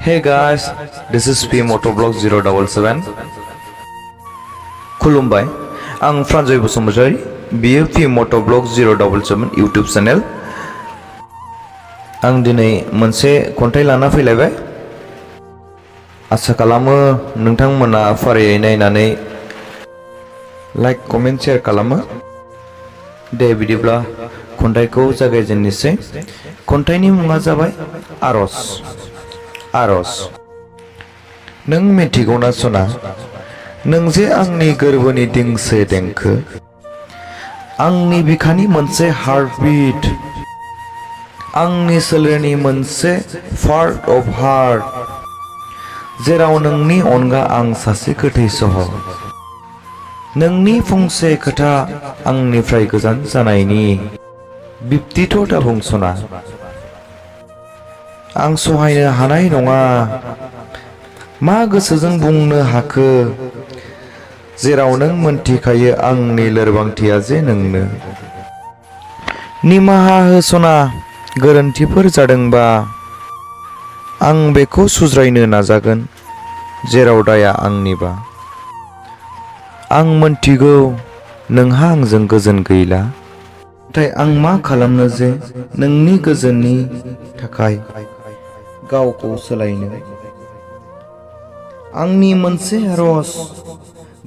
Hey guys, this is P Motovlog 077. खुलुमबाय आं फ्रान्जय बसुमतारी बियो P Motovlog 077 YouTube चेनेल। आं दिनै मोनसे खन्थाइ लाना फैलायबाय। आसा खालामो नोंथांमोना फारियै नायनानै लाइक कमेन्ट शेयार खालामो। दे बिदिब्ला खन्थाइखौ जागायजेननोसै। खन्थाइनि मुङा जाबाय आरज। आरज। नों मिथिगौना सना, नों जे आंनि गोरबोनि दिंसे देंखो, आंनि बिखानि मोनसे हार्टबीट, आंनि सोलेरनि मोनसे पार्ट अफ हार्ट, जेराव नोंनि अनगा आं सासे गोथै सहर। नोंनि फंसे खोथा आंनिफ्राय गोजान जानायनि बिब्दिथ' दाबुं सना, आं सहायनो हानाय नङा। मा गोसोजों बुंनो हाखो, जेराव नों मोनथिखायो आंनि लोरबांथिया जे नोंनो। निमाहा हो सना, गोरोन्थिफोर जादोंबा आं बेखौ सुज्रायनो नाजागोन, जेराव दाया आंनिबा। आं मोनथिगौ नोंहा आंजों गोजोन गैला, नाथाय आं मा खालामनो जे नोंनि गोजोननि थाखाय गावखौ सोलायनो। आंनि मोनसे आरज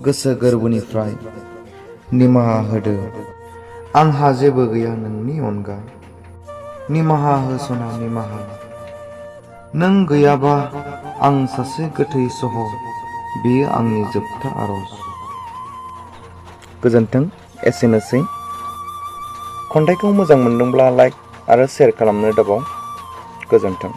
गोसो गोरबोनिफ्राय, निमाहा होदो, आंहा जेबो गैया नोंनि अनगा। निमाहा हो सना, निमाहा। नों गैयाबा आं सासे गोथै सहर, बेयो आंनि जोबथा आरज। गोजोन्थों, एसेनोसै। खन्थाइखौ मोजां मोनदोंब्ला लाइक आरो शेयार खालामनो दाबाव। गोजोन्थों।